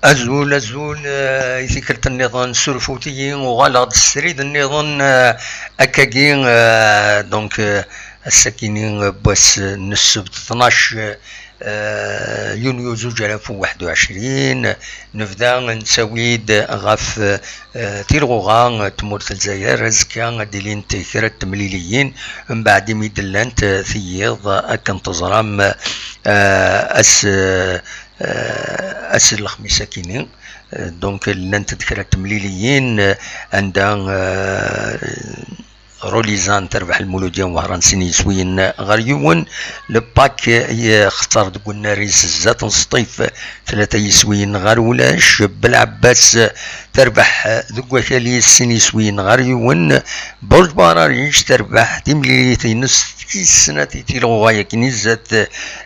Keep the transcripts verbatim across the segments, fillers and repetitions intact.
Azul, azul, eh, i tikkelt nniḍen, surfut-iyi, uɣaleɣ-d srid nniḍen, eh, akkagi, eh, donc, eh, ass-akini, eh, n wass n ssebt, tnac, eh, yunyu zuǧ alaf u waḥed u ɛecrin, nebda nettawi-d ɣef, eh, tilɣuɣa, eh, tmurt n Lezzayer. Azekka ad d-ilint kra n temliliyin, mbeɛd imi d-llant, eh, tiyiḍ, akken teẓram, eh, ass, eh, eh, ass n lexmis akini. Eh, donc, llant-d kra n temliliyin, eh, anda, eh, Rolizan terbeḥ Lmuludya n Wehran sin yiswiyen ɣer yiwen, le pak, eh, yextar deg unnar-is zdat n Sṭif tlata yiswiyen ɣer ulac, Belɛebbas terbeḥ deg wakal-is sin yiswiyen ɣer yiwen, Burǧ Buɛrariǧ terbeḥ timlilit-ines tis snat i tilɣuɣa-yagi zdat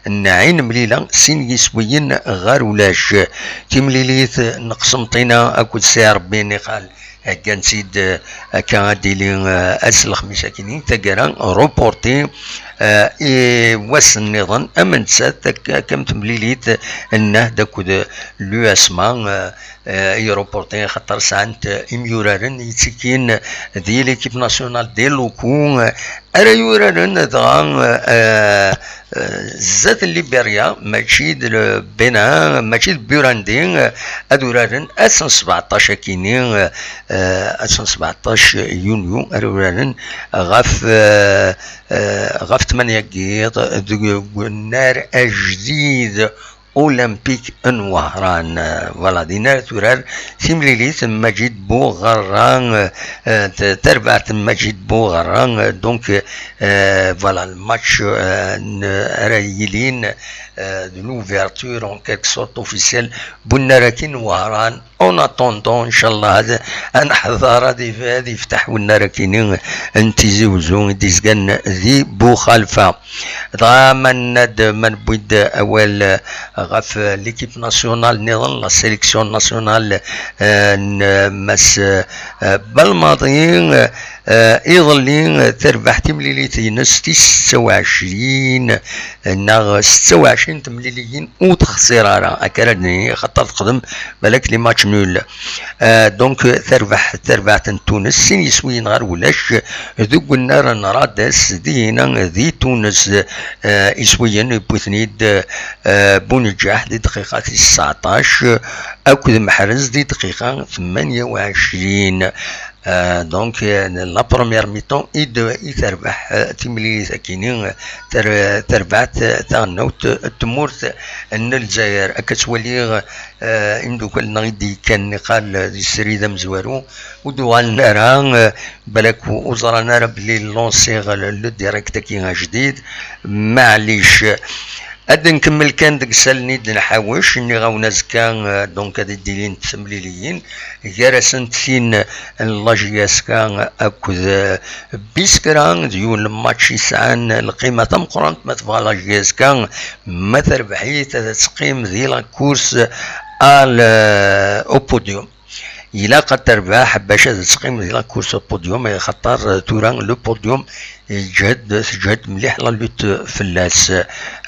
n Ɛin Mlila, sin yiswiyen ɣer ulac. Timlilit n Qsenṭina akked Si Rebbi Niqal, heggan-tt-id, eh, akka ad d-tili, eh, ass n lexmis akini, taggara reporti, eh, i wass nniḍen, am nettat, ak-, akka am temlilit n Nahd akked l'U S M A, eh, eh, i reporti, xaṭer sɛant imyuraren yettikin di l'équipe nationale des locaux, eh, ara yuraren dɣa, eh, eh, zdat n Liberya, mačči d le Bénin, mačči d Burundi, eh, ad uraren ass n sbeɛṭac akini, eh, eh, ass n sbeɛṭac yunyu, ara uraren ɣef, eh, eh, ɣef tmanya n yiḍ deg unnar ajdid Olympique n Wehran. Eh, voilà, dinna ara turar timlilit n Maǧid Buɣerra, eh, eh, t-, tarbaɛt n Maǧid Buɣerra, eh, donc, eh, voilà, le match, eh, n-, ara yilin, eh, de l'ouverture en quelque sorte officielle n unnar akini n Wehran. En attendant, ncallah, ad, ad neḥḍer, ad yef-, ad yefteḥ unnar akini n Tizi Wezzu i d-izgan di Buxalfa. Dɣa ma nenna-d, ma newwi-d awal, eh, ɣef, eh, l'équipe nationale nniḍen, la sélection nationale, eh, n, eh, Mass, eh, Belmaḍi, eh, iḍelli, eh, terbeḥ timlilit-ines tis setta u ɛecrin, eh, neɣ setta u ɛecrin temliliyin ur texsir ara, akka ara d-nini, xaṭer texdem balak les matchs nuls. Euh, donc, terbeḥ, tarbaɛt n Tunes, sin yiswiyen ɣer ulac, deg unnar n Rades, dihina di Tunes, euh, iswiyen yewwi-ten-id, euh, Buneǧaḥ di dqiqa tis tseɛṭac, akked Meḥrez di dqiqa tmanya u ɛecrin. Euh, donc, euh, la première mi-temps i d-, i terbeḥ, euh, timlilit akini, euh, ter-, terbeɛt, euh, taɣelnawt n tmurt n Lezzayer. Akka ttwaliɣ, euh, imeddukal-nneɣ i d-yekkan niqal, euh, di srid amezwaru, ur d-uɣalen ara, euh, balak ur ẓran ara belli lansiɣ le, le direct-agi ajdid. Maɛlic, ad nkemmel kan deg isallen i d-nḥawec, nniɣ-awen azekka, euh, donc ad d-ilint temliliyin, gar-asent tin n la J S K akked, euh, Biskra, d yiwen n match yesɛan lqima tameqqrant, ma tebɣa la J S K, ma terbeḥ-it, ad teqqim di la course à l-, au podium. Ilaq ad terbeḥ bac ad teqqim di la course au podium, axaṭer tura le podium yeǧhed, teǧhed mliḥ la lutte fell-as.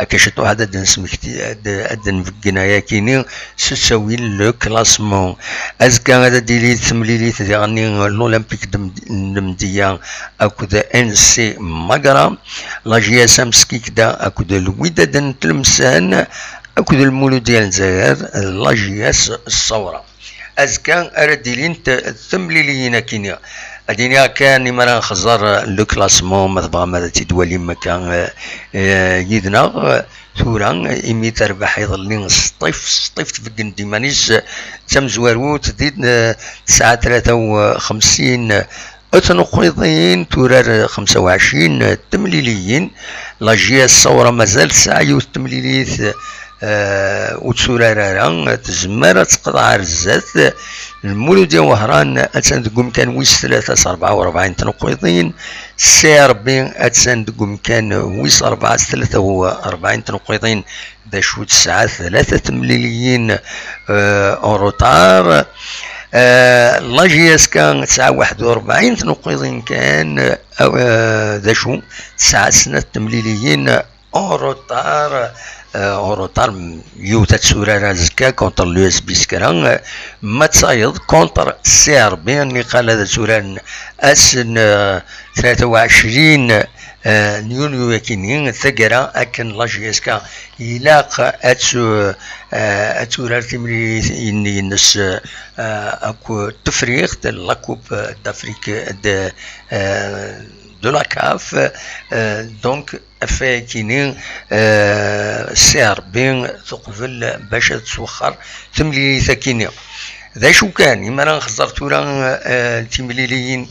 Akka ciṭuḥ ad d-nesmekti, ad, ad d-nbeggen ayakini s ttawil le classement. Azekka ad d-tili temlilit diɣen n l'Olympique de, de Mdiya akked N C Magra, la J S M Skikda akked Lwidad n Tlemsan, akked Lmuludya n Lezzayer, la J S Ṣṣawra. Azekka ara d-ilint temliliyin akini. Ad iniɣ kan, imi ara nxeẓẓer le classement, ma tebɣam ad tt-id-twalim akka, eh, eh, yid-neɣ, eh, tura, imi terbeḥ iḍelli Sṭif, Sṭif tbeggen-d iman-is, eh, d tamezwarut di, eh, tesɛa tlata u xemsin tnuqqiḍin, turar xemsa u ɛecrin temliliyin. La J S Ṣawra mazal tesɛa yiwet temlilit, eh, ur turar ara, tezmer ad teqḍeɛ ar zdat. Lmuludya Wehran attan deg umkan wis tlata s rebɛa u rebɛin tnuqqiḍin. C R B attan deg umkan wis rebɛa s tlata u rebɛin tnuqqiḍin, d acu tesɛa tlata temliliyin, eh, en retard. Eh, la J S K tesɛa waḥed u rebɛin tnuqqiḍin kan, eh, d acu tesɛa snat temliliyin en retard. en retard, yiwet ad turar azekka contre l'U S B s kra, ma d tayeḍ contre C R B, niqal ad turaren ass n tlata u ɛecrin n yunyu akini, taggara akken la J S K ilaq ad tu-, ad turar timlilit-ines akked Tefriqt, la Coupe d'Afrique de, de la CAF. Donc, ɣef wayakini, C R B teqbel bac ad twexxer temlilit akini. D acu kan, imi ara nxeẓẓer tura timliliyin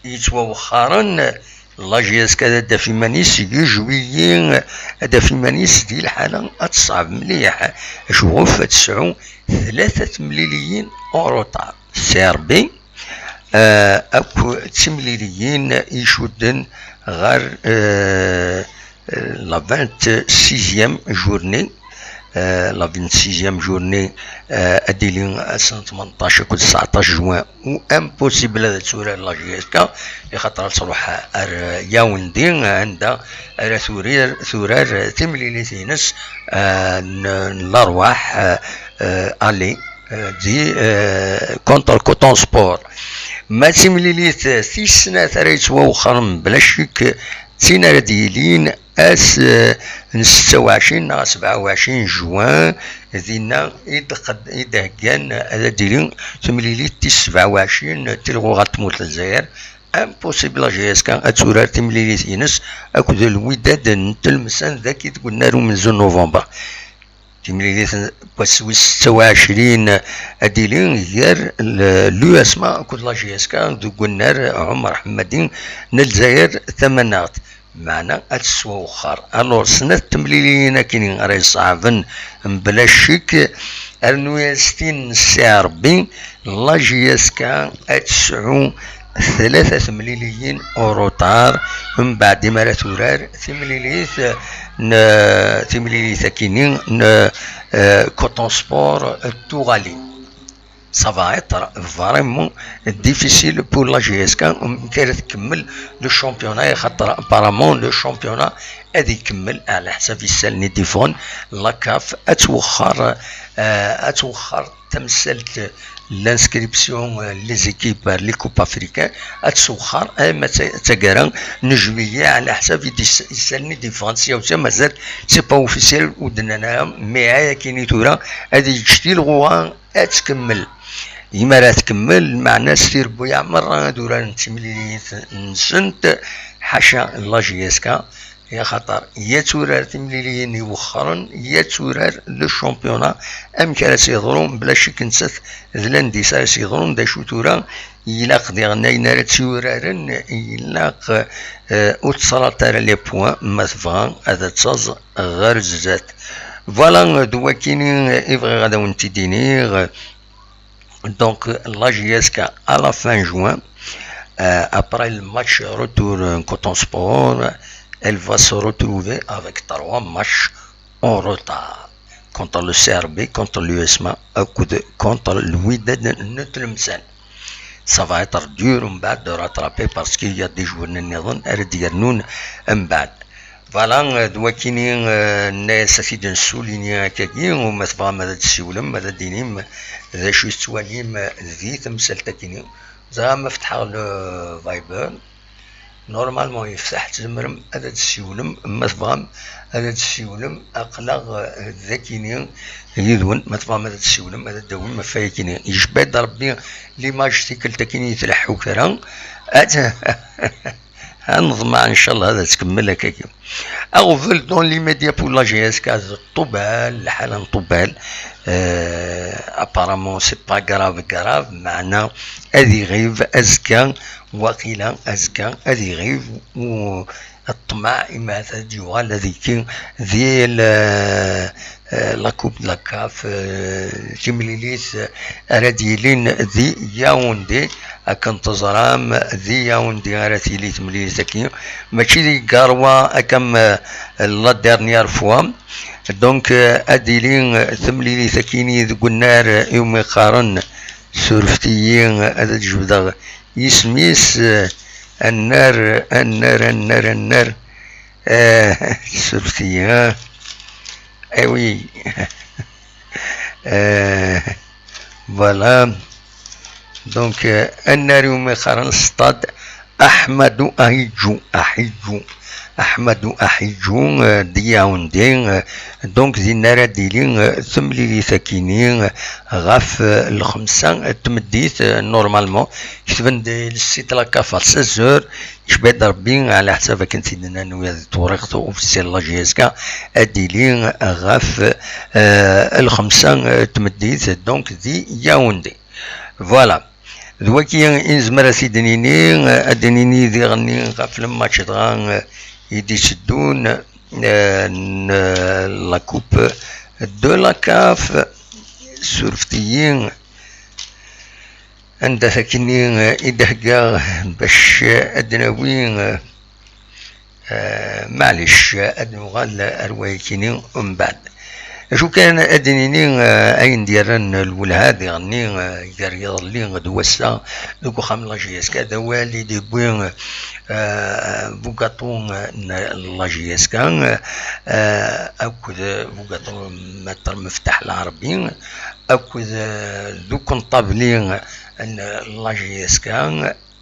yettwawexxaren, la J S K ad d-taf iman-is seg juillet, ad d-taf iman-is di lḥala ad teṣɛeb mliḥ, acu ɣef ad tesɛu tlata temliliyin en retard. C R B, akk d timliliyin icudden ɣer la vingt-sixième journée. La vingt-sixième journée ad d-tili ass n tmenṭac akked tseɛṭac juin, u impossible ad turar la J S K, ixaṭer ad truḥ ar Yaoundé, anda ara turar, turar timlilit-ines n, n larwaḥ, aller, di, contre Coton Sport. Ma d timlilit tis snat ara yettwawexxren bla ccek, d tin ara d-yilin ass n setta u ɛecrin neɣ sebɛa u ɛecrin juin, dinna i d-qed-, i d-heggan ad d-tili temlilit tis sebɛa u ɛecrin n tilɣuɣa n tmurt n Lezzayer. Impossible la J S K ad turar timlilit-ines akked Lwidad n Tlemsan dagi deg unnar umenzu n november. Timlilit n wass wis setta u ɛecrin ad d-tili gar l-, l'U S M A akked la J S K deg unnar Ɛumer Ḥemmadi n Lezzayer Tamaneɣt. Meɛna ad tettwawexxer. Alors, snat temliliyin akini ara iṣeɛben mebla ccek, rnu-yas tin n C R B, la J S K ad tesɛu tlata temliliyin en retard, mbeɛd imi ara turar timlilit n, timlilit akini n, eh, Coton Sport d Tuɣalin. Ça va être vraiment difficile pour la J S K, amek ara tkemmel le championnat, xaṭer apparemment le championnat ad ikemmel ɛla ḥsab isallen i d-iffɣen. La CAF ad twexxer, eh, ad twexxer tamsalt, l'inscription, eh, les équipes ar les coupes africaines, ad twexxer arma d ta-, taggara n juillet, ɛla ḥsab i d-is-, isallen i d-iffɣen sya u sya, mazal c'est pas officiel, ur d-nnan ara, mais ayakini tura ad yeǧǧ tilɣuɣa ad tkemmel. Imi ara tkemmel, meɛna s tirebbuyaɛ merra ad urarent timliliyin-nsent, ḥaca la J S K, axaṭer ya turar timliliyin iwexxren, ya turar le championnat, amek ara s-yeḍru, bla ccek nettat d lundi ara s-yeḍrun, d acu tura, ilaq diɣen ayen ara tt-yuraren, ilaq, eh, ur tettalaḍ ara les points, ma tebɣa ad taẓ ɣer zdat. Voilà, d wakini i bɣiɣ ad awen-t-id-iniɣ. Donc, la J S K à la fin juin, euh, après le match retour, euh, Coton Sport, elle va se retrouver avec trois matchs en retard. Contre le C R B, contre l'U S M A, akked contre Lwidad n Tlemsan. Ça va être dur, mbeɛd, de rattraper parce qu'il y a des journées nniḍen ara d-yernun mbeɛd. Voilà, euh, d wakini, euh, nna-yas ad t-id-nessulini akkagi, u ma tebɣam ad d-tessiwlem, ad d-tinim d acu i tettwalim di temsalt-akini. Dɣa ma fetḥeɣ le Viber, normalement yefteḥ, tzemrem ad d-tessiwlem, ma tebɣam ad d-tessiwlem, aql-aɣ, euh, dagini yid-wen, ma tebɣam ad d-tessiwlem, ad d-tawim ɣef wayakini. Yecba-d Rebbi l'image tikkelt-akini i tleḥḥu kra. Ad Ad neḍmeɛ, ncallah, ad tkemmel akkagi. Aɣbel dans l'immédiat pour la J S K d Ṭubal, lḥala n Ṭubal. Euh, apparemment, c'est pas grave, grave, meɛna ad iɣib azekka, waqila azekka ad iɣib, u ṭṭmeɛ, imi ad d-yuɣal ad ikki di l-, eh, la Coupe de la CAF, eh, timlilit, eh, ara d-yilin di Yaoundé. Akken teẓram, di Yaoundé ara tili temlilit-agi, mačči di Garoua, akka am, eh, la dernière fois. Donc, eh, ad d-tili, eh, temlilit-akini deg unnar, eh, iwumi qqaren, surfet-iyi, eh, ad d-jebdeɣ isem-is, eh, annar, annar, annar, annar. Eh, surfet-iyi, eh. Eh oui. Euh, voilà. Donc, euh, ad nari umi qqaren stade Ahmadou Ahidjo, Ahidjo, Ahmadou Ahidjo, euh, di Yaoundé, euh, donc dinna ara d-tili, euh, temlilit akini, euh, ɣef, euh, lxemsa n tmeddit, euh, normalement, ketben-d le site la CAF à seize heures, Icba-d Rebbi, ɛla ḥsab akken tt-id-nnan wiyaḍ, tawriqt officielle n la J S K, ad d-tili ɣef, euh, lxemsa, euh, tmeddit, donc di Yaoundé. Voilà. D waki i nezmer ad t-id-nini, ad d-nini diɣenni ɣef le match dɣa, eh, i d-iteddun, eh, n, eh, la coupe de la CAF, surfet-iyi, anda-t akkenni, eh, i d-heggaɣ bac, eh, ad d-nawi, eh, Eh, maɛlic, ad nuɣal ar wayakini umbeɛd. Acu kan ad d-nini, eh, ayen d-yerran lwelha diɣenni, eh, gar yiḍelli d wass-a deg uxxam n la J S K, d awal i d-yewwi, eh, bugaṭu n la J S K, eh, akked bugaṭu Maître Meftaḥ Lɛerbi, akked, eh, d ukunṭabli n la J S K,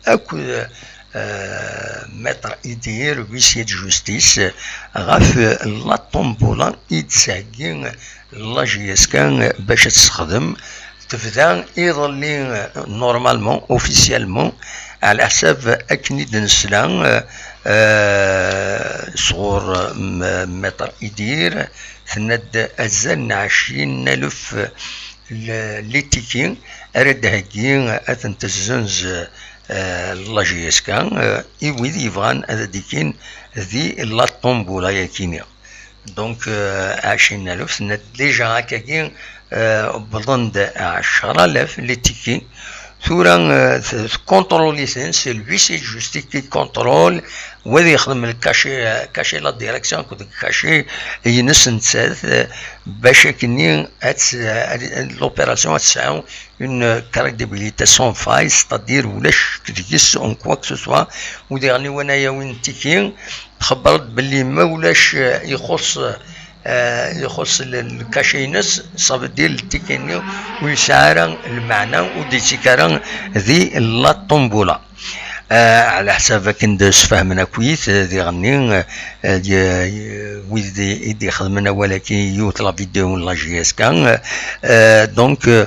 akked, eh, Maître Idir, huissier de justice, ɣef la tombola i d-tettheggi la J S K bac ad tt-texdem. Tebda iḍelli, normalement, officiellement, ɛla ḥsab akken i d-nesla, eh, sɣur, mm, Maître Idir, tenna-d azal n ɛecrin alef l-, litiki ara d-theggi, ad tent-tessenz, eh, la J S K, eh, i wid yebɣan ad d-ikkin di la tombola-yakini. Donc, eh, ɛecrin alef, tenna-d déjà akkagi, eh, wwḍen-d ɛecra alaf litiki. Tura, eh, t-, tcontrôle-iten, c'est le huissier de justice qui contrôle, wa ad yexdem le cachet, eh, cachet la direction akked le cachet-ines nettat, eh, bac akkenni ad tt-, ad, ad, l'opération ad tesɛu une crédibilité sans faille, c'est-à-dire ulac deg-s en quoi que ce soit, u diɣen i wana yawin tiki, txebbreḍ belli ma ulac, eh, ixuṣ, eh, ixuṣ le, le cachet-ines, ça veut dire le ticket-nni ur yesɛi ara lmeɛna, ur d-yettekki ara di la tombola. Eh, ɛla ḥsab akken d-sfehmen akkit, eh, diɣenni, eh, eh, y-, y-, wid i d-ixedmen awal-agi yiwet la vidéo n la J S K, eh, donc, eh,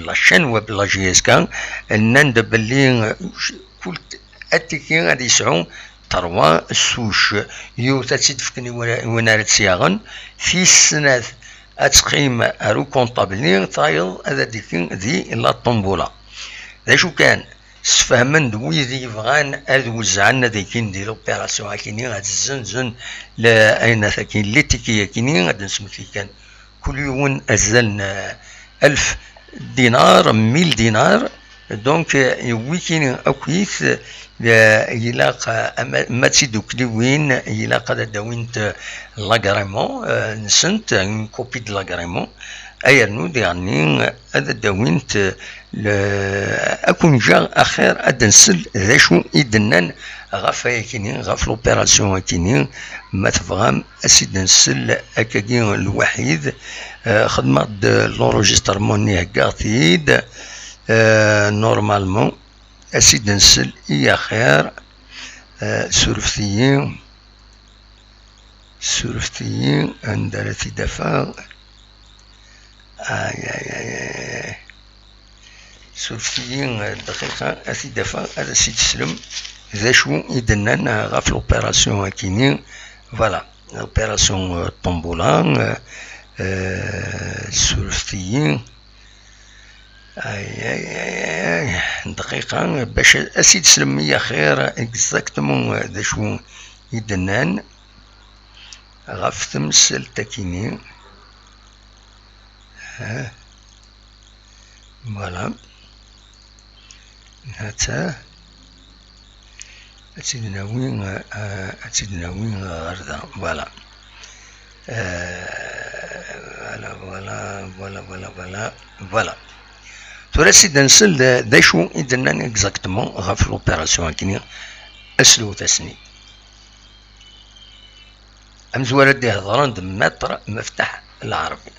la chaîne web n la J S K, nnan-d belli, eh, kul t-, atiki ad yesɛu trois souches. Yiwet ad tt-id-fken i wa-, i win ara tt-yaɣen, tis snat ad teqqim ar ukunṭabli, tayeḍ ad d-ikki di la tombola. D acu kan, sfehmen-d wid yebɣan ad wezzɛen ad ikkin di l'opération akini, ad zzenzen le-, ayen akkin, litiki akini, ad d-nesmekti kan kul yiwen azal n, eh, alef dinar, mil dinar. Donc, eh, wikini akkit, eh, ilaq, eh, ama, ma d tidukliwin, ilaq ad d-awint, eh, l'agrément, eh, nsent, une copie de l'agrément. Ayernu diɣenni, eh, ad d-awint, eh, le, ad kun-ǧǧeɣ axir ad d-nsel d acu i d-nnan ɣef ayakini, ɣef l'opération akini, ma tebɣam ad s-id-nsel akkagi lwaḥid. Eh, xedmeɣ-d l'enregistrement-nni, heggaɣ-t-id. Eh, normalement, ad s-id-nsel i axir. Eh, surfet-iyi. Surfet-iyi anda ara t-id-afeɣ. Ay, ay, ay, ay, ay. Surfet-iyi dqiqa, ad t-id-afeɣ, ad as-id-teslem d acu i d-nnan ɣef l'opération akini. Voilà, l'opération, euh, tombola, euh, euh, surfet-iyi. Ay, ay, ay, ay, dqiqa, bac ad s-id-teslem i axir exactement d acu i d-nnan ɣef temsalt akini. Ha. Voilà. Hatta. Ad tt-id-nawi, eh, ad tt-id-nawi ɣer da. Voilà. Eh, voilà, voilà, voilà, voilà, voilà, voilà. Tura ad tt-id-nsel d, d acu i d-nnan exactement ɣef l'opération akini. Aslewt-asen-id. Amezwaru ad d-ihedṛen d Maître Meftaḥ Lɛerbi.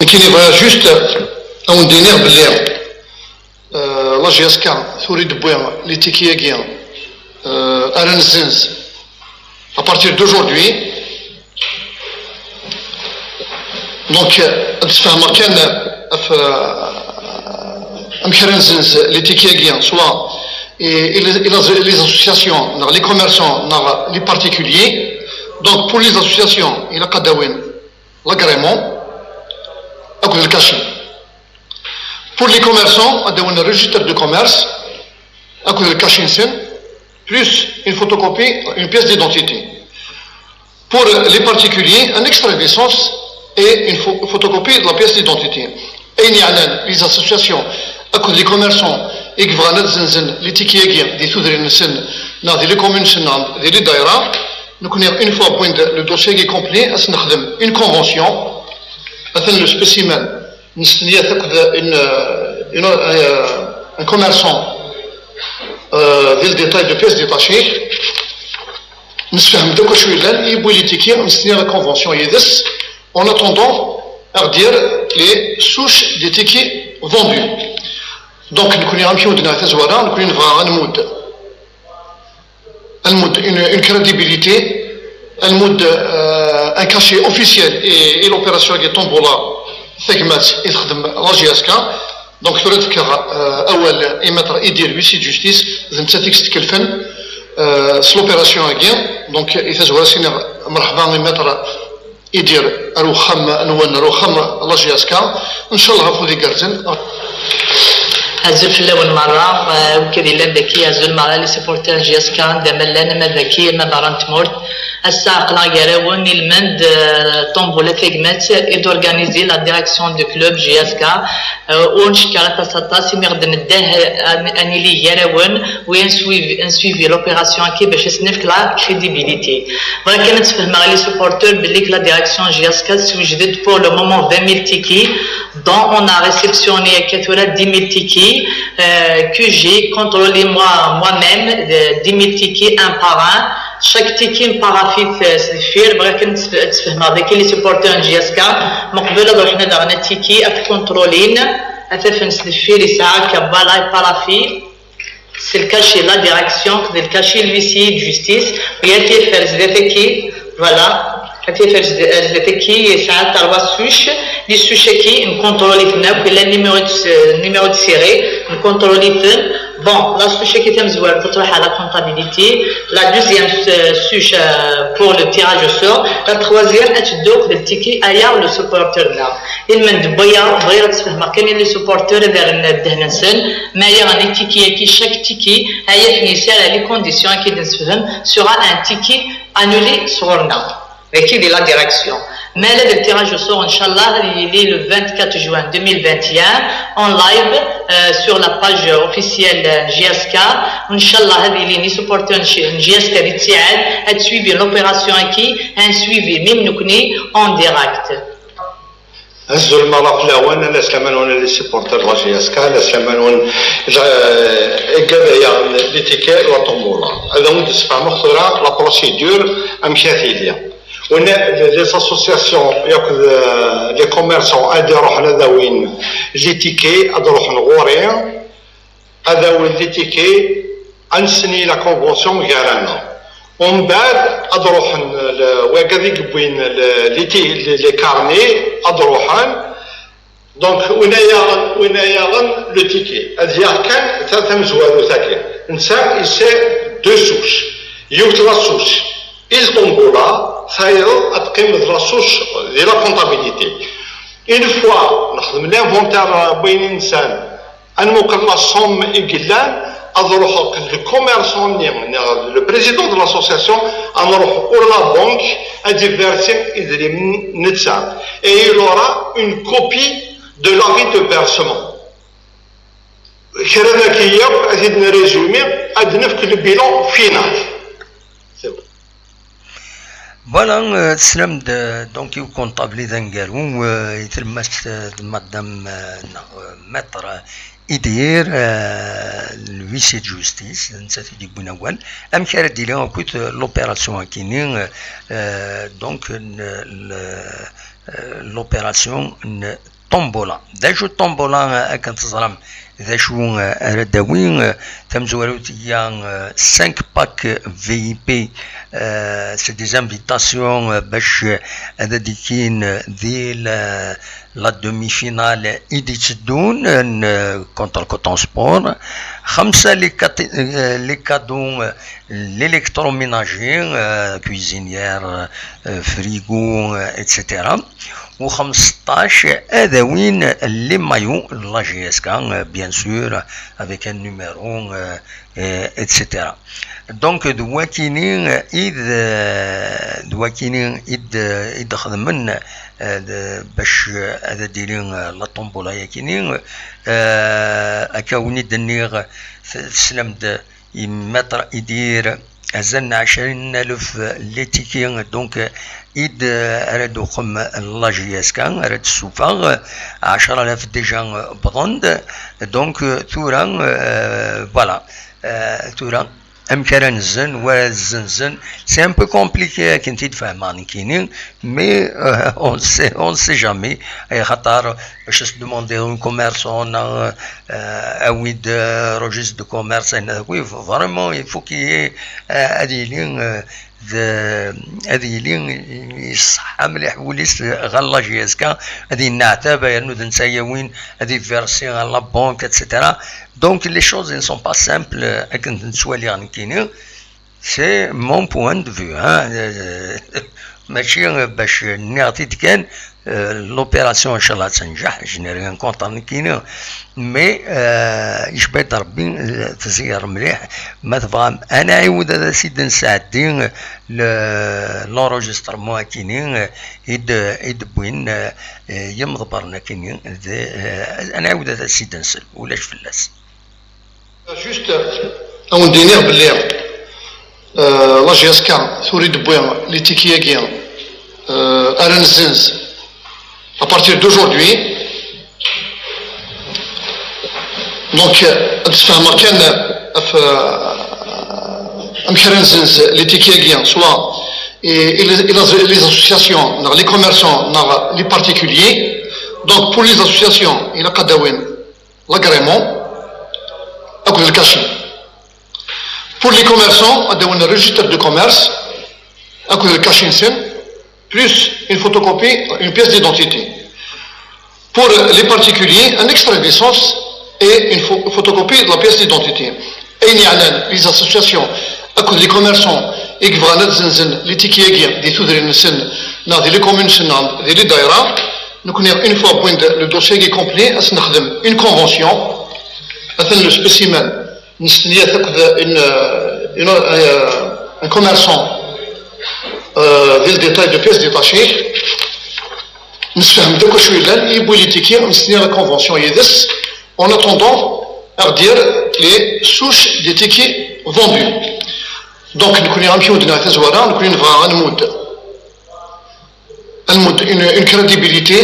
Nekkini bɣiɣ juste ad wen-d-iniɣ belli, euh, la J S K tura i d-tewwi les tickets-agi, euh, ara nezzenz à partir d'aujourd'hui. Donc, euh, ad d-sfehmeɣ kan, euh, ɣef, euh, amek ara nezzenz les tickets-agi, soit i, i les, i les, les associations, neɣ les commerçants, neɣ les particuliers. Donc, pour les associations, ilaq ad d-awin l'agrément akked le cachet. Pour les commerçants, ad d-awin le registre de commerce akked le cachet-nsen, plus une photocopie, une pièce d'identité. Pour les particuliers, un extrait de naissance et une pho-, photocopie de la pièce d'identité. Ayen yeɛnan les associations akked les commerçants i yebɣan ad zzenzen les tickets-agi di tudrin-nsen neɣ di les communes-nsen neɣ di les daïra, nekkni une fois wwin-d le dossier-agi complet, ad s-nexdem une convention. Atan le spécimen, nestenya-t akked une, une, euh, un commerçant, euh, di le détail de pièces détachées. Nessefhem-d akk acu yellan, yewwi les tickets, nestenya la convention yid-s. En attendant, ad aɣ-d-yerr les souches des tickets vendus. Donc, nekkni amek i wen-d-nniɣ tazwara, nekkni nebɣa ad nmudd, ad nmudd une, une crédibilité, ad nmudd, euh, un cachet officiel i, i l'opération-agi tombola tagmat i texdem la J S K. Donc, tura ad fkeɣ, euh, awal i Maître Idir, huissier de justice, d nettat i yestkellfen, euh, s l'opération-agi. Donc, i tazwara ad s-iniɣ mreḥba i Maître Idir, ar uxxam-nwen, ar uxxam la J S K, ncallah afud igerrzen. Azul fell-awen merra, eh, wid yellan daki, azul merra les supporters J S K, anda ma llan, ama daki, ama berra n tmurt. Ass-a, aql-aɣ gar-awen, ilmend, eh, tombola tagmat i d-organiser la direction du club J S K, eh, ur ncekker aṭas aṭas, imi ɣ-d-neddah, eh, ad, ad nili gar-awen, oui, ad nsuivi, ad nsuivi l'opération-agi bac ad s-nefk la crédibilité. Bɣiɣ kan ad sfehmeɣ i les supporters belli que la direction J S K tessewjed-d pour le moment vingt mille tickets, dont on a réceptionné akka tura dix mille tickets, euh, que j'ai contrôlé moi, moi-même, euh, dix mille tickets un par un. Chaque ticket mparafi-t, euh, s deffir. Bɣiɣ kan ad sf-, ad sfehmeɣ daki les supporters n J S K, meqbel ad ruḥen ad aɣen atiki, ad t-contrôlin, ad t-afen s deffir, yesɛa akka, voilà, parafi. C'est le cachet, la direction, c'est le cachet, l'huissier de justice, oui, ad t-yeffer zdat-agi, voilà, ad t-yeffer zdat-agi, yesɛa trois souches, les souches-agi, ncontrôle-iten akk, yella le numéro de, numéro de série, ncontrôle-iten. Bon, la souche-agi tamezwarut ad truḥ à la comptabilité, la deuxième, euh, souche, euh, pour le tirage au sort, la troisième ad teddu akked le ticket aya le supporter-nneɣ. Ilmend n waya, bɣiɣ ad sfehmeɣ kan i les supporters ad rren ddehn-nsen, ma aya n tiki-agi, chaque ticket, aya ad ten-yesserr les conditions-agi i d-nessefhem, sera un ticket annulé sɣur-neɣ. Dagi di la direction. Ma ala d le tirage au sort, ncallah, ad yili le vingt-quatre juin deux mille vingt et un, en live, euh, sur la page officielle, euh, J S K. Ncallah, ad ilin les supporters n J-, J S K di ttiɛad, ad suivin l'opération-agi, un suivi, même nekkni, en direct. Azul merra fell-awen, ala slama-nwen a les supporters n la J S K, ala slama-nwen, eh, igad aya, les tickets, la tombola. Ad awen-d-sfehmeɣ tura la procédure, amek ad tili. Win, les associations yakk d, eh, les commerçants ad iruḥen ad awin les tickets, ad ruḥen ɣur-i, ad awin les tickets, ad nsenyi la convention gar-aneɣ. Umbeɛd ad ruḥen le-, wigad i yewwin le-, les ti-, les, les carnets, ad ruḥen. Donc, win ay yaɣen, win ay yaɣen le ticket, ad yaɣ kan ta tamezwarut-agi. Netta yesɛa deux souches. Yiwet la souche i lṭumbula, tayeḍ ad teqqim d la souche di la comptabilité. Une fois nexdem l'inventaire n wayen i nesɛan, ad nmuqel la somme i yellan, ad ruḥeɣ d le commerçant-nni, neɣ le président de l'association, ad nruḥ ɣur la banque, ad d-iversi idrimen netta. Et il aura une copie de l'avis de versement. Kra n wagi yakk, ad t-id-nrésumé, ad d-nefk le bilan final. C'est bon. Voilà, euh, teslam-d, euh, donc, i ukunṭabli d aneggaru, euh, i tlemmast, euh, de madame, euh, neɣ, euh, maître, euh, Idir, euh, l'huissier de justice, d nettat i d-yewwin awal, amek ara d-yili akked, euh, l'opération-agi-nni, euh, donc, n-, le-, euh, l'opération n tombola. D acu tombola, euh, akken teẓram, d acu, euh, ara d-tawi, euh, tamezwarut, il y a, euh, cinq packs V I P, euh, c'est des invitations, euh, bac, euh, ad d-ikkin, euh, di la, la demi-finale i d-itteddun, euh, contre Coton Sport. Xemsa les cat-, euh, les cadeaux, euh, l'électroménager, euh, cuisinière, euh, frigo, euh, et cetera. U xemseṭṭac ad awin les maillots de la J S K, euh, bien sûr, avec un numéro, euh, euh, et cetera. Donc, d wakini, euh, i d, euh, d wakini i d, i d-xedmen, euh, d-, bac, euh, ad d-ili, euh, la tombola yakini, euh, akka win i d-nniɣ, t-, teslam-d, i Maître Idir, azal n ɛecrin alef les tickets, donc, euh, i d, euh, ara d-uqem la J S K, ara d-tessufeɣ, euh, ɛecra alaf déjà, euh, wwḍen-d, donc, euh, tura, euh, voilà, euh, tura, amek ara nzen, wara zzenzen, c'est un peu compliqué akken t-id-fehmeɣ nekkini, mais, euh, on sait, on sait jamais, axaṭer bac ad s-demandiḍ un commerçant neɣ, euh, awi-d, euh, registre de commerce, ayen akk, oui, vraiment, il faut qu'il y ait, euh, ad yili, euh, d, ad yili iṣeḥḥa mliḥ wul-is ɣer la J S K, ad yenneɛtab, yernu d netta yawin, ad iversi ɣer la banque, et cetera. Donc, les choses ne sont pas simples, euh, akken nettwali nekkini. C'est mon point de vue, hein. Euh, mačči, euh, bac nniɣ-t-id kan, euh, l'opération, inchallah, ad tenǧeḥ, je n'ai rien contre nekkini, mais, euh, icba-d Rebbi, euh, tẓeyyer mliḥ. Ma tebɣam, ad nɛiwed ad as-id-nesɛeddi, euh, le-, l'enregistrement akini, euh, i d-, i d-wwin, euh, euh, yimḍebbren akini, d, euh, ad nɛiwed ad as-id-nsel, ulac fell-as. Juste, euh, ad wen-d-iniɣ belli, euh, la J S K tura i d-tewwi les tickets-agi, euh, ara nezzenz à partir d'aujourd'hui. Donc, euh, ad d-sfehmeɣ kan, euh, ɣef, euh, amek ara nezzenz les tickets-agi, soit i, i les, i les, les associations, neɣ les commerçants, neɣ les particuliers. Donc, pour les associations, ilaq ad d-awin l'agrément akked le cachet. Pour les commerçants, ad d-awin le registre de commerce akked le cachet-nsen, plus une photocopie, une pièce d'identité. Pour les particuliers, un extrait de naissance et une pho-, photocopie de la pièce d'identité. Ayen yeɛnan les associations akked les commerçants i yebɣan ad zzenzen les tickets-agi di tudrin-nsen neɣ di les communes-nsen neɣ di les daïra, nekkni, une fois wwin-d le dossier-agi complet, ad s-nexdem une convention, atan le spécimen, nestenya-t akked une, une, euh, un commerçant, euh, di le détail de pièces détachées. Nessefhem-d akk acu yellan, yewwi les tickets, nestenya la convention yid-s. En attendant, ad aɣ-d-yerr les souches des tickets vendus. Donc, nekkni amek i wen-d-nniɣ tazwara, nekkni nebɣa ad nmudd, ad nmudd une, une crédibilité,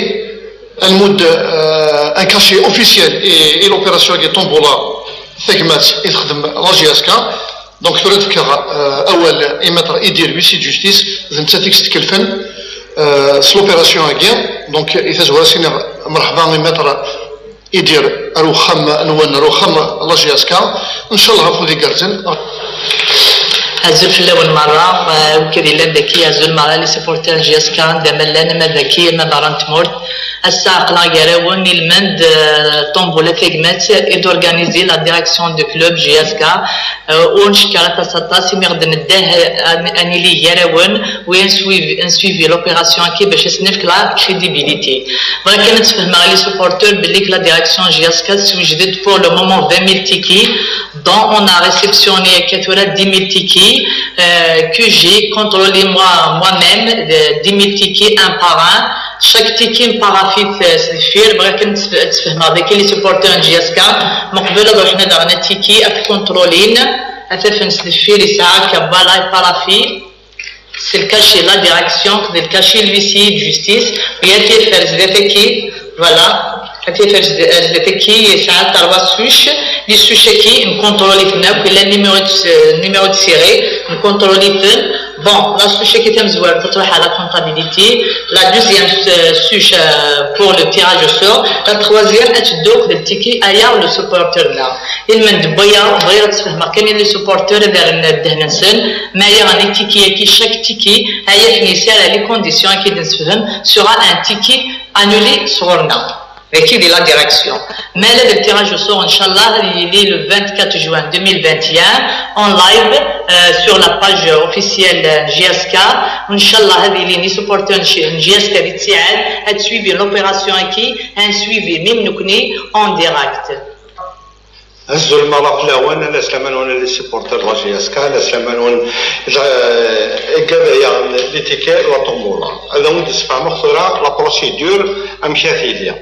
ad nmudd, euh, un cachet officiel i, i l'opération-agi tombola tagmat i texdem la J S K. Donc, tura ad fkeɣ, euh, awal i Maître Idir, huissier de justice, d nettat i yestkellfen, euh, s l'opération-agi. Donc, i tazwara ad s-iniɣ mreḥba i Maître Idir ar uxxam-nwen, ar uxxam la J S K. Ncallah afud igerrzen. Azul fell-awen merra, euh, wid yellan daki, azul merra les supporters J S K, d amallan ama daki, ama berra n tmurt. Ass-a aql-aɣ gar-awen, ilmend, euh, tombola tagmat i d-organiser la direction du club J S K. Euh, ur ncekkeṛ aṭas aṭas imi ɣ-d-nedda, euh, ad, ad nili gar-awen, oui, ad nsuivi, ad nsuivi l'opération-agi bac ad s-nefk la crédibilité. Bɣiɣ kan ad sfehmeɣ les supporters belli la direction J S K tessewjed-d pour le moment vingt mille tickets, dont on a réceptionné akka tura dix mille tickets, euh, que j'ai contrôlé moi, moi-même, euh, dix mille tickets un par un. Chaque ticket mparafi-t, euh, s deffir. Bɣiɣ kan ad sf-, ad sfehmeɣ daki les supporters n J S K, meqbel ad ruḥen ad aɣen atiki, ad t-contrôlin, ad t-afen s deffir, yesɛa akka, voilà, iparafi. C'est le cachet la direction, c'est le cachet l'huissier de justice, u yat yeffer zdat-agi, voilà. Tifers d ajdati yesɛa trois souches. Les souches-agi nkunṭruli-ten akk, illa numéro de, numéro de série, nkunṭruli-ten. Bon, la souche-agi tamezwarut ad truḥ à la comptabilité, la deuxième, euh, souche, euh, pour le tirage au sort, la troisième ad teddu d ticket aya le supporter-nneɣ. Ilmend n waya, bɣiɣ ad sfehmeɣ kan les supporters ad rren ddehn-nsen, ma aya les tickets-agi, chaque ticket, aya akken yesɛa les conditions-agi d-nessefhem, sera un ticket annulé sɣur-neɣ. Dagi di la direction. Ma d le tirage au sort, ncallah, il est le vingt-quatre juin deux mille vingt et un, en live, euh, sur la page officielle, euh, J S K. Ncallah, ad ilin les supporters n J S K di ttiɛad, ad suivre l'opération-agi, un suivi, même nekkni, en direct. Azul mara fell-awen, ala slama-nwen, les supporters de la J S K, ala slama-nwen, la, igad aya, les tickets, la tombola. Ad awen-d-sfehmeɣ tura la procédure, amek ad tili.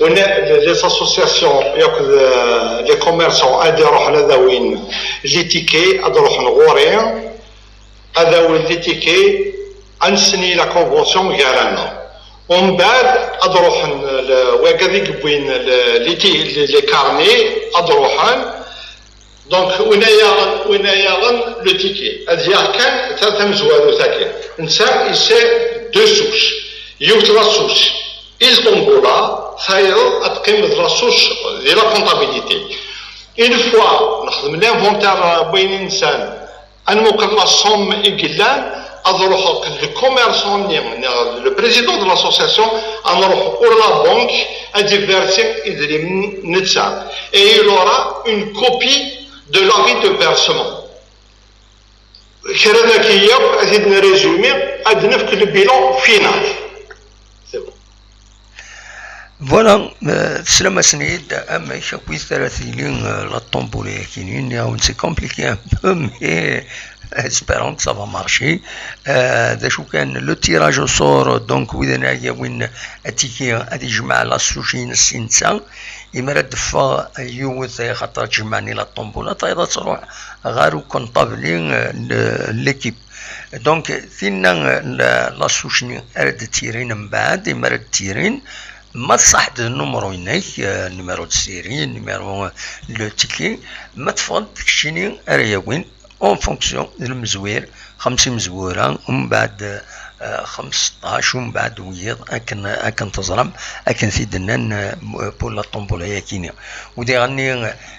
Wen-, les associations, yakk d, euh, les commerçants, ad iruḥen ad awin les tickets, ad ruḥen ɣur-i, ad awin les tickets, ad nsenyi la convention gar-aneɣ. Umbeɛd ad ruḥen, le, wagad i yewwin le, les ti-, les, les carnets, ad ruḥen. Donc, win ay yaɣen, win ay yaɣen le ticket, ad yaɣ kan ta tamezwarut-agi. Netta yesɛa deux souches. Yiwet la souche, il tombola, tayeḍ ad teqqim d la souche di la comptabilité. Une fois nexdem l'inventaire n wayen i nesɛan, ad nmuqel la somme i yellan, ad ruḥeɣ le commerçant-nni, neɣ le président de l'association, ad nruḥ ɣur la banque, ad d-iversi idrimen netta. Et il aura une copie de l'avis de versement. Kra daki yakk, ad t-id-nrésumé, ad d-nefk le bilan final. C'est bon. Voilà, euh, teslam-asen-id amek akkit ara tili, euh, la tombola-yakini, nniɣ-awen c'est compliqué un peu, mais espérons que ça va marcher. Euh, d acu kan, le tirage au sort, donc, wid ara yawin atiki, ad ijmeɛ la souche-ines i netta. Imi ara d-teffeɣ yiwet, axaṭer ad tjemɛni la tombola, tayeḍ ad truḥ ɣer ukunṭabli, euh, n l'équipe. Donc, tinna, euh, la, la souche-nni ara d-tirin mbeɛd, imi ara d-tirin, ma tṣaḥ-d nnumru-inek, euh, numéro de série, numéro, euh, le ticket, ma teffeɣ-d d keččini ara yawin, en fonction d lemzwir, xemsa imezwura, umbeɛd, euh, xemseṭṭac, umbeɛd wiyiḍ, akken, akken teẓram, akken t-id-nnan, euh, pour la tombola-yakini. U diɣenni,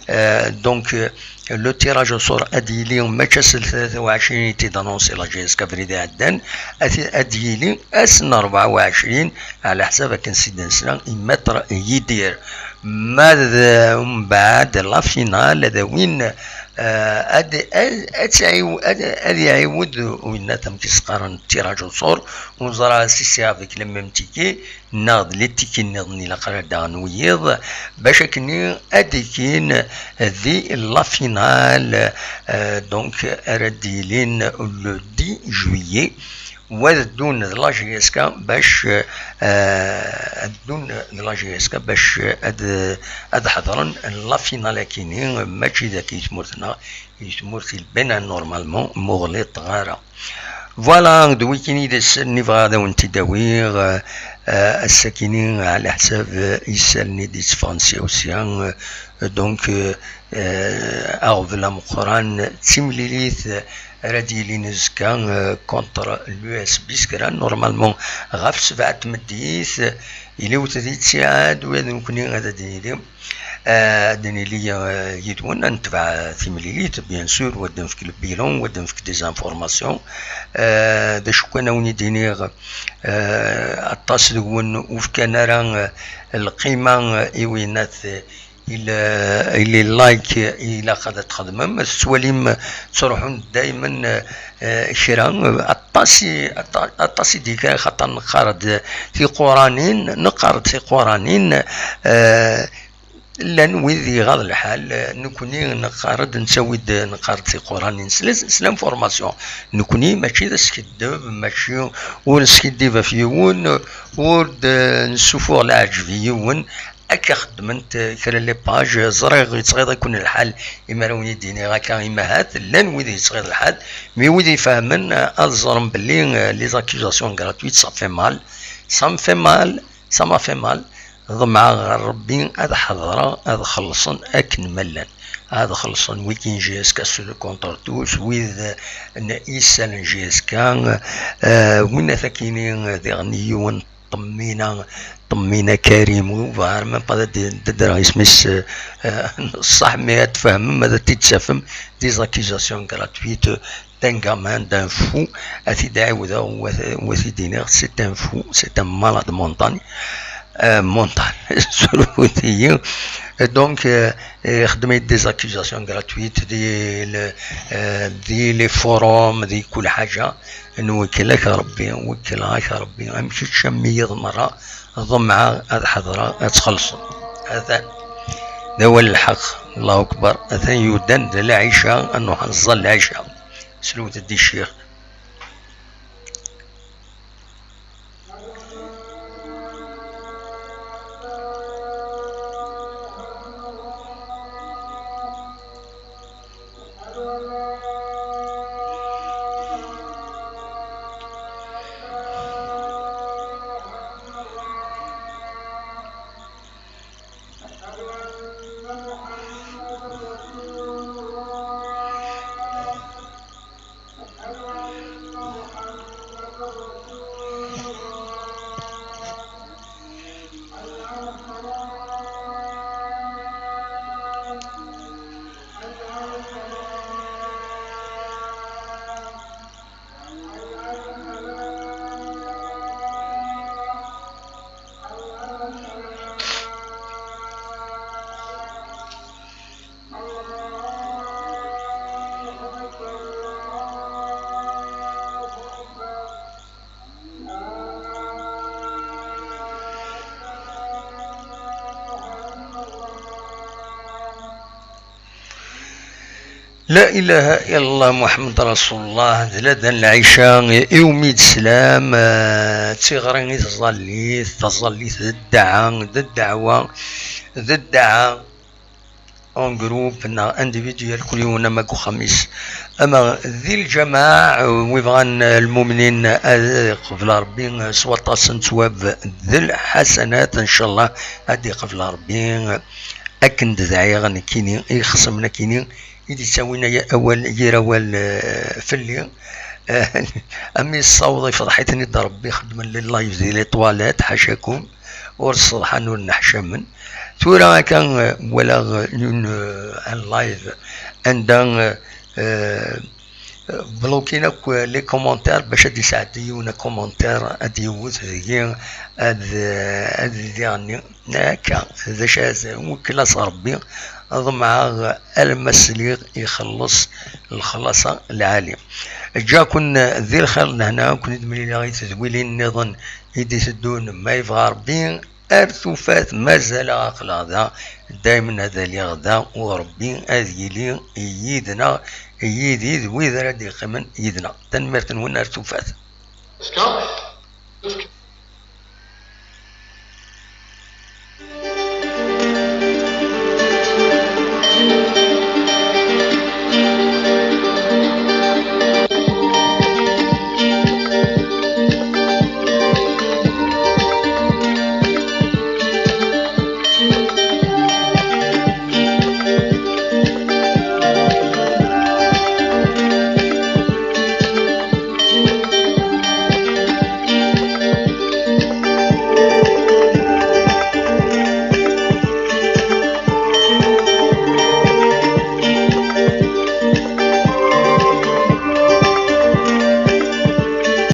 euh, donc, euh, le tirage au sort ad yili mačči ass n tlata u ɛecrin i t-id-annoncé la J S K abrid iɛeddan, ad, ad yili ass n rebɛa u ɛecrin, ɛla ḥsab akken s-id-nesla i Maître Yidir. Ma d umbeɛd la finale, ad awin, euh, ad, ad, ad, tɛiw-, ad, ad iɛiwed winna amek i s-qqaren tirage au sort, ur neẓra si c'est avec le même ticket, neɣ d les tickets nniḍen ilaq ara d-aɣen wiyiḍ, bac akkenni ad d-ikin di la finale, euh, donc, ara d-yilin le dix juillet, wa ad ddun d la J S K bac, euh, ad ddun d la J S K bac ad, ad ḥeḍren la finale-akini, mačči daki i tmurt-nneɣ, i tmurt i lbena normalement, muɣliṭ ɣara. Voilà, d wikini i d ass-nni bɣiɣ ad awen-t-id-awiɣ, euh, euh, ass-akini ɛla ḥsab, euh, isallen i d-itteffɣen sya u sya, euh, donc, euh, euh, aɣbel ameqqran d timlilit, euh, ara d-yilin azekka, euh, contre l'U S B Skra, normalement ɣef sebɛa n tmeddit, euh, iliwet di ttiɛad, ula d nekkni ad d-nili. Euh, ad nili, euh, yid-wen, ad netbeɛ timlilit, bien sûr, wa d-nefk le bilan, wa d-nefk des informations. Euh, d acu kan a wen-id-iniɣ, euh, aṭas deg-wen ur fkan ara, euh, lqima, euh, i winnat, euh, i le, i les likes, euh, ilaq ad t-txedmem. Tettwalim, euh, ttruḥun daymen, euh, euh, kra, euh, aṭas i, aṭa-, aṭas i d-yekra, xaṭer neqqar-d tiquranin, neqqar-d tiquranin, euh, Llan wid iɣaḍ lḥal, nekkni neqqar-d, nettawi-d, neqqar-d tiquranin s la, s l'information. Nekkni mačči d askiddeb, mačči, ur neskiddib ɣef yiwen, ur d-nessufuɣ leɛǧeb i yiwen. Akka xeddment kra les pages, ẓriɣ yettɣiḍ-iken lḥal imi ara wen-id-iniɣ akka, imahat llan wid yettɣiḍ lḥal, mais wid ifehmen ad ẓren belli, euh, les accusations gratuites, ça fait mal, ça me fait mal, ça m'a fait mal. Ḍemɛeɣ ɣer Rebbi ad ḥeḍreɣ, ad xellṣen akken ma llan. Ad xellṣen wid n J S K sous le contrôle tous, wid n isal n J S K, eh, win akini diɣen yiwen ṭṭemmina, ṭṭemmina Karim, ur bɣiɣ ara même pas ad d-, d-ddreɣ isem-is, eh, eh, ṣṣeḥ, mi ad tfehmem, ad t-id-tafem, des accusations gratuites, d'un gamin, d'un fou, ad t-id-ɛiwdeɣ, wa t-, wa t-id-iniɣ, c'est un fou, c'est un malade mental, euh, mental, surfut-iyi. Donc, euh, ixeddem-iyi des accusations gratuites, di le, euh, di les forums, di kul ḥaǧa. Nwekkel-ak Rebbi, wekkleɣ-ak Rebbi, am kečč am wiyiḍ merra, ḍemɛeɣ ad ḥeḍreɣ, ad txellṣem. Atan, d awal lḥeqq, Allahu Akbar, atan yudan d lɛica, ad nruḥ ad nẓall lɛica. Slewt-d i ccix. La ilaha illallah Muḥemmed Rasulullah, d ladan lɛica iwumi d-teslam, eh, d tiɣri i tẓallit, taẓallit d ddeɛa, d ddeɛwa, d ddeɛa en groupe neɣ individuel, kul yiwen ama deg uxxam-is ama di lǧameɛ. Wi bɣan lmumnin ad iqbel Rebbi s waṭas n ttwab d lḥasanat, ncallah ad iqbel Rebbi. Akken d-dɛiɣ nekkini, ixṣimen akini i d-ittawin aya awal, yir awal, eh, fell-i. Eh, am yessaweḍ ifḍeḥ-iten-id Rebbi, xeddmen les lives di les toilettes, ḥacakum, ur sseḍḥan ur nneḥcamen. Tura akka, eh, walaɣ une, eh, un live anda, eh, eh, blokin akk les commentaires bac ad d-isɛeddi yiwen commentaire ad d-yewwet deg-i ad, ad d-diɣen. Akka, d acu ara s-, wekkleɣ s Rebbi, ḍemɛeɣ alma sliɣ ixelleṣ lexlaṣ lɛali. Ǧǧaken di lxir lehna, ken-id-mlileɣ i tedwilin nniḍen i d-iteddun, ma yebɣa Rebbi, ar tufat, mazal-aɣ aql-aɣ da, daymen ad aliɣ da, u Rebbi ad yili yid-neɣ, yid-i d wid ara d-yeqqimen yid-neɣ. Tanemmirt-nwen, ar tufat.